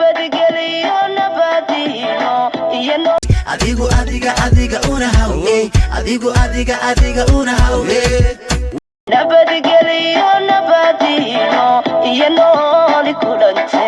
Nabadgeliyo, nabadiino iyo. Adigu, adiga, adiga una haw, adigu, adiga, adiga una haw. Nabadgeliyo, nabadiino iyo nooli kulante.